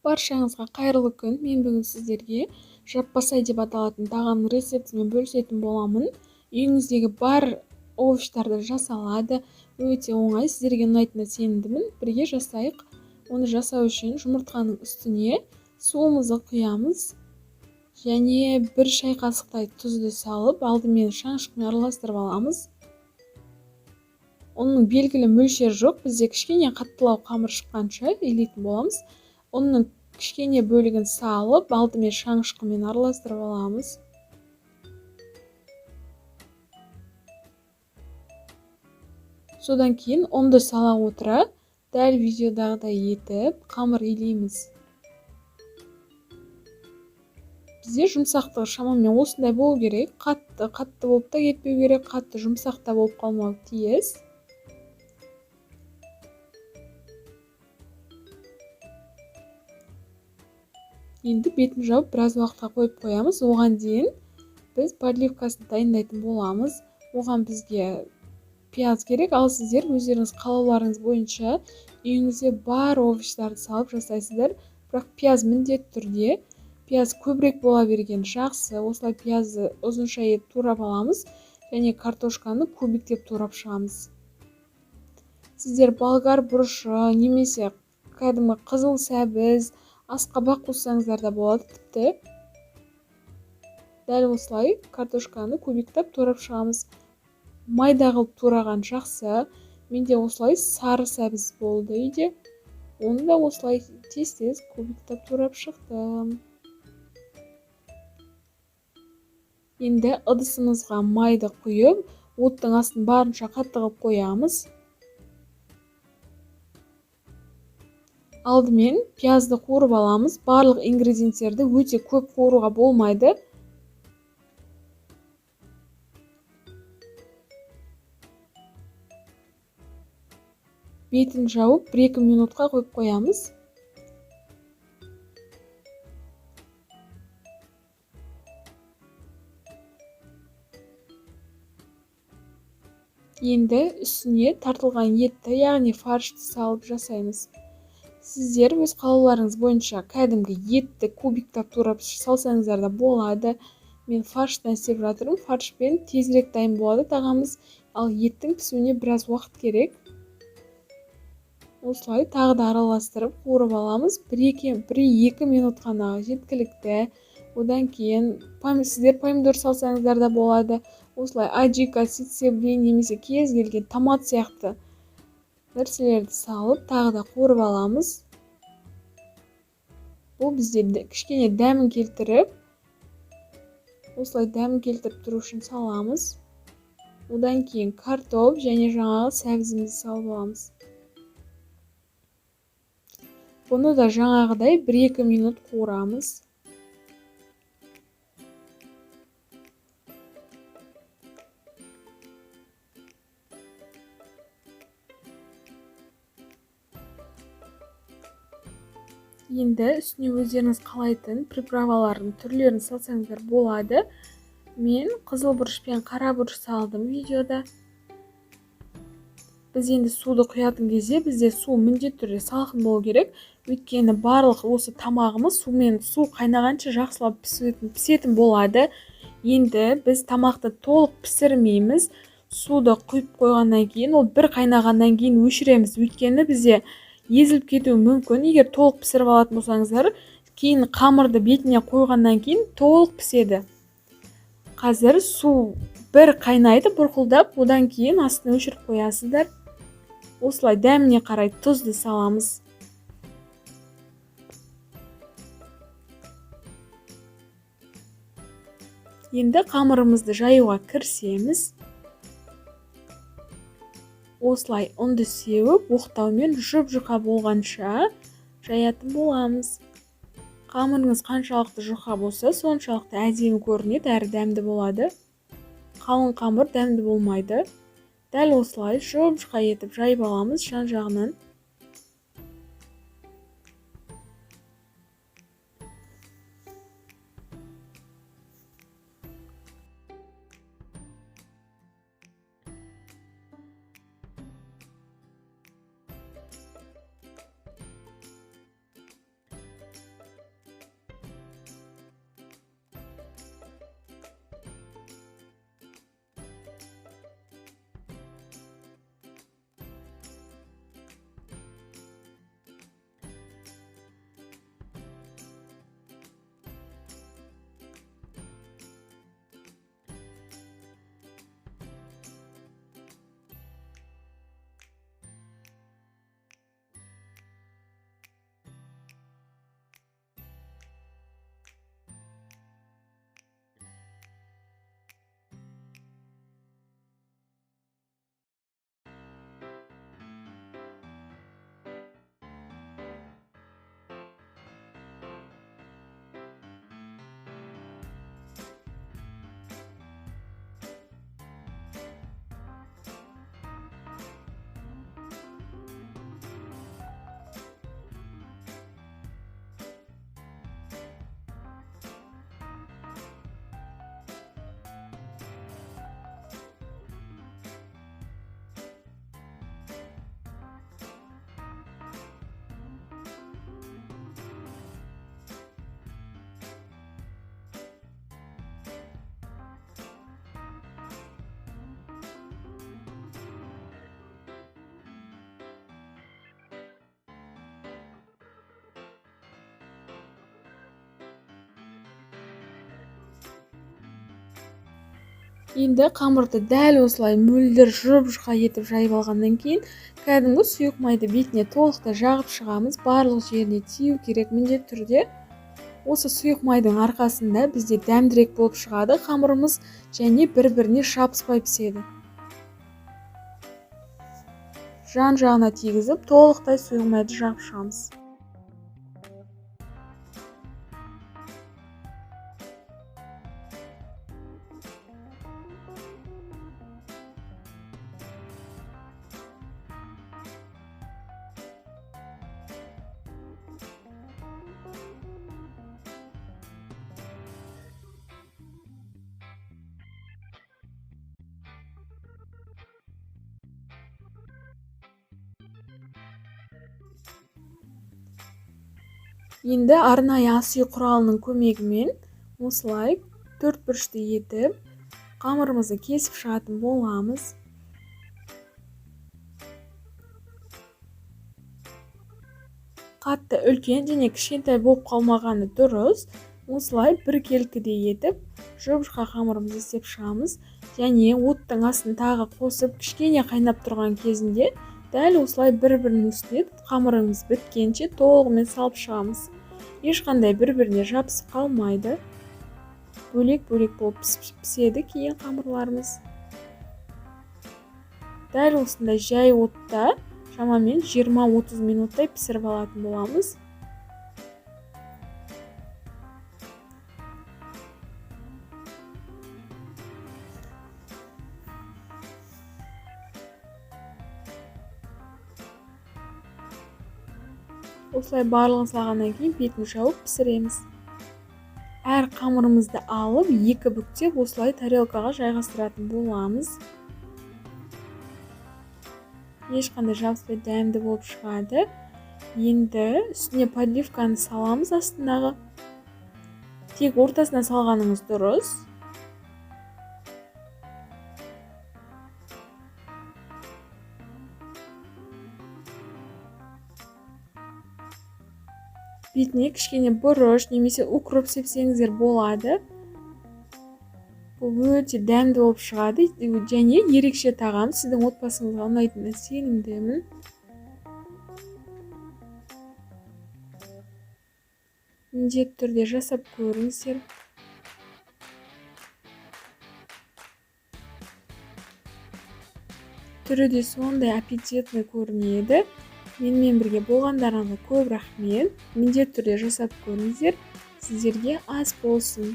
Баршаңызға қайырлы күн. Мен бүгін сіздерге жаппасай деп аталатын тағамның рецептімен бөлісетін боламын. Үйіңіздегі бар овощтарды жасалады. Өте оңай, сіздерге ұнайтынына сенімдімін. Бірге жасайық. Оны жасау үшін жұмыртқаның үстіне суымызды құямыз және бір шай қасықтай тұзды салып, алдымен шанышқымен араластырып аламыз. Ұнның белгілі мөлшері жоқ, бізде кішкене қаттылау қамыр шыққанша илейтін боламыз. Ұнның кішкене бөлігін салып, алдымен шанышқымен араластырып аламыз. Содан кейін ұнды сала отыра, дәл видеодағыдай етіп қамыр илейміз. Бізде жұмсақтығы шамамен осындай болу керек. Қатты болып та кетпеу керек, қатты жұмсақ та болып қалмау тиіс. Енді бетін жауып біраз уақытқа қойып қоямыз. Оған дейін біз подливкасын дайындайтын боламыз. Оған бізге пияз керек, ал сіздер өздеріңіз қалауларыңыз бойынша үйіңізде бар овощтарды салып жасайсыздар. Бірақ пияз міндетті түрде, пияз көбірек бола берген жақсы. Осылай пиязды ұзынша етіп турап аламыз және картошканы кубиктеп турап шығамыз. Сіздер болгар бұрышы немесе кәдімгі қызыл сәбіз, асқабақ қоссаңыздар да болады тіпті. Дәл осылай картошканы кубиктеп турап шығамыз. Майда қылып тураған жақсы. Менде осылай сары сәбіз болды үйде. Оны да осылай тез-тез кубиктеп турап шықтым. Енді ыдысымызға майды құйып, оттың астын барынша қатты қылып қоямыз. Алдымен пиязды қуырып аламыз. Барлық ингредиенттерді өте көп қуыруға болмайды. Бетін жауып, 1-2 минутқа қойып қоямыз. Енді үстіне тартылған етті, яғни фаршты салып жасаймыз. Сіздер өз қалауларыңыз бойынша кәдімгі етті кубиктап турап салсаңыздар да болады. Мен фарштан істеп жатырмын. Фаршпен тезірек дайын болады тағамыз, ал еттің пісуіне біраз уақыт керек. Осылай тағы да араластырып қуырып аламыз. Бір-екі минут қана жеткілікті. Одан кейін сіздер помидор салсаңыздар да болады. Осылай аджика, сицилин немесе кез келген томат сияқты нәрселерді салып тағы да қуырып аламыз. Бұл бізде кішкене дәмін келтіріп, осылай дәмін келтіріп тұру үшін саламыз. Одан кейін картоп және жаңағы сәбізімізді салып аламыз. Бұны да жаңағыдай 1-2 минут қуырамыз. Енді үстіне өздеріңіз қалайтын приправалардың түрлерін салсаңыздар болады. Мен қызыл бұрыш пен қара бұрыш салдым видеода. Біз енді суды құятын кезде бізде су міндетті түрде салқын болу керек. Өйткені барлық осы тамағымыз сумен су қайнағанша жақсылап пісетін болады. Енді біз тамақты толық пісірмейміз. Суды құйып қойғаннан кейін, ол бір қайнағаннан кейін өшіреміз. Өйткені бізде езіліп кетуі мүмкін. Егер толық пісіріп алатын болсаңыздар, кейін қамырды бетіне қойғаннан кейін толық піседі. Қазір су бір қайнайды бұрқылдап, одан кейін астын өшіріп қоясыздар. Осылай дәміне қарай тұзды саламыз. Енді қамырымызды жаюға кірісеміз. Осылай ұнды сеуіп, оқтаумен жұп-жұқа болғанша жаятын боламыз. Қамырыңыз қаншалықты жұқа болса, соншалықты әдемі көрінеді, әрі дәмді болады. Қалың қамыр дәмді болмайды. Дәл осылай жұп-жұқа етіп жайып аламыз жан-жағынан. Енді қамырды дәл осылай мөлдір жұп-жұқа етіп жайып алғаннан кейін кәдімгі сұйық майды бетіне толықтай жағып шығамыз. Барлық жеріне тию керек міндетті түрде. Осы сұйық майдың арқасында бізде дәмдірек болып шығады қамырымыз және бір-біріне жабыспай піседі. Жан-жағына тигізіп, толықтай сұйық майды жағып шығамыз. Енді арнайы ас үй құралының көмегімен осылай төрт бұрышты етіп қамырымызды кесіп шығатын боламыз. Қатты үлкен және кішкентай болып қалмағаны дұрыс. Осылай біркелкідей етіп жұп-жұқа қамырымызды істеп шығамыз. Және оттың астын тағы қосып кішкене қайнап тұрған кезінде дәл осылай бір-бірінің үстіне қамырымыз біткенше толығымен салып шығамыз. Ешқандай бір-біріне жабысып қалмайды. Бөлек-бөлек болып піседі кейін қамырларымыз. Дәл осындай жай отта шамамен 20-30 минуттай пісіріп алатын боламыз. Осылай барлығын салғаннан кейін бетін жауып пісіреміз. Әр қамырымызды алып, екі бүктеп осылай тарелкаға жайғастыратын боламыз. Ешқандай жабыспай дәмді болып шығады. Енді үстіне подливканы саламыз астындағы. Тек ортасына салғаныңыз дұрыс. Бетіне кішкене бұрыш немесе укроп сепсеңіздер болады. Бұл өте дәмді болып шығады және ерекше тағам, сіздің отбасыңызға ұнайтынына сенімдімін. Міндетті түрде жасап көріңіздер. Түрі де сондай аппетитный көрінеді. Менімен бірге болғандарыңызға көп рахмет. Міндетті түрде жасап көріңіздер. Сіздерге ас болсын.